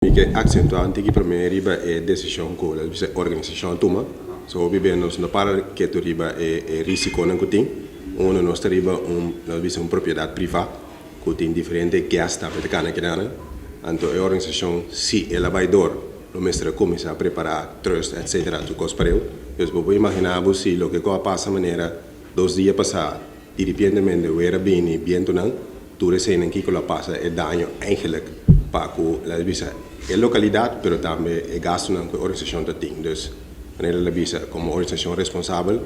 Mi ke aksentuá un tiki promé riba e desishon ku laga bisa organisashon a tuma. So hopi bes nos no para ketu riba e e risikonan ku tin. Uno nos ta riba un laga bisa un propiedat privá ku tin diferente guest tambe ta kana kidanan. Anto e organisashon si el a bai dor lo mester a kuminsá prepará trust etcetera tur kos pareu. Dus bo por imaginá bo si loke ku a pasa manera 2 dia pasá diripientemente wer a bini bientunan tur eseinan, kiko lo a pasa, e daño eigenlijk pa ku laga bisa e lokalidat, pero tambe e gastunan ku e organisashon ta tin. Dus manera el a bisa, komo organisashon responsabel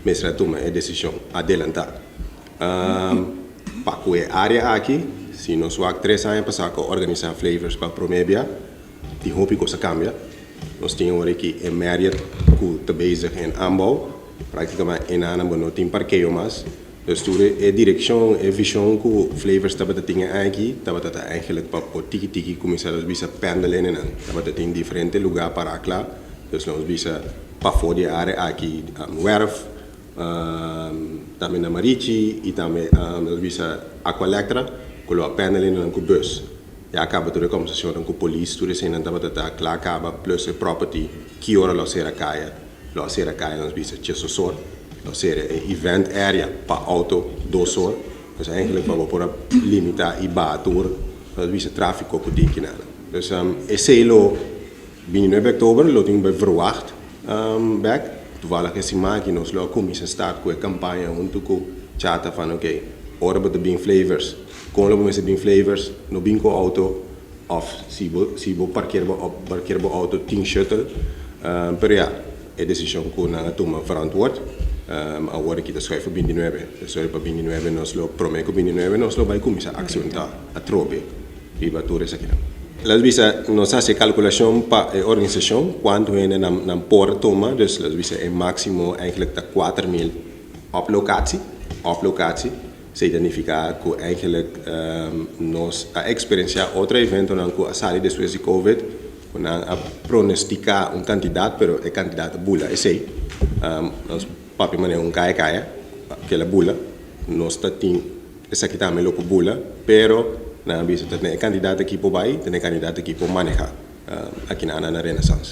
mester a tuma e desishon adelantá pa ku e área aki. Si nos wak 3 aña pasá ku organisá Flavors pa promé bia, tin hopi kos a kambia. Nos tin awor aki e Marriott ku ta bezig in aanbouw, práktikamente einan bo no tin parkeo mas. Dus tur e direkshon, e vishon ku Flavors tabata tin aki tabata ta eigenlijk pa por tiki tiki kuminsá bisa pendelen nan. Tabata tin diferente lugá para kla. Dus nos bisa pafó di e área aki, werf, tambe na Marichi i tambe nos bisa Aqualectra ku lo a pendelen nan ku bus. Ya kaba tur e kombersashon ku polis, tur eseinan tabata ta kla kaba, plus e property ki ora lo sera kaya. Lo sera kaya, nos bisa, 10 or. Lo sera e event area pa outo 2 or. Dus eigenlijk pa por limitá i baha tur nos bisa tráfiko ku tin kinan. Dus esei lo 29 òktober lo tin bij verwacht back. Toevallig e siman aki nos lo kuminsá start ku e kampaña huntu ku CHATA van oké, ora bo ta bin Flavors, kon lo kuminsá bin Flavors, no bin ku outo òf si bo parkeer bo outo, tin shuttle. Pero ja, e desishon ku nan a tuma verantwoord. Awor aki ta schuif 29. Dus pa 29 nos lo promé ku 29 nos lo bai kuminsá akshontá atrobe riba tur esaki. Laga bisa nos a hasi kalkulashon pa e organisashon kuantu hende nan por tuma, dus laga bisa e máksimo eigenlijk ta 4000 op locatie, op locatie. Esei ta nifiká ku eigenlijk nos a eksperensiá otro eventonan ku a sali despues di COVID, ku nan a pronostiká un kantidat, pero e kantidat a bula esei. Nos papia manera un kaya kaya, ku el a bula, nos ta tin esaki tambe lo por bula, pero nan a bisa ta e kantidat aki por bai, ta e kantidat aki por manehá aki na Renaissance.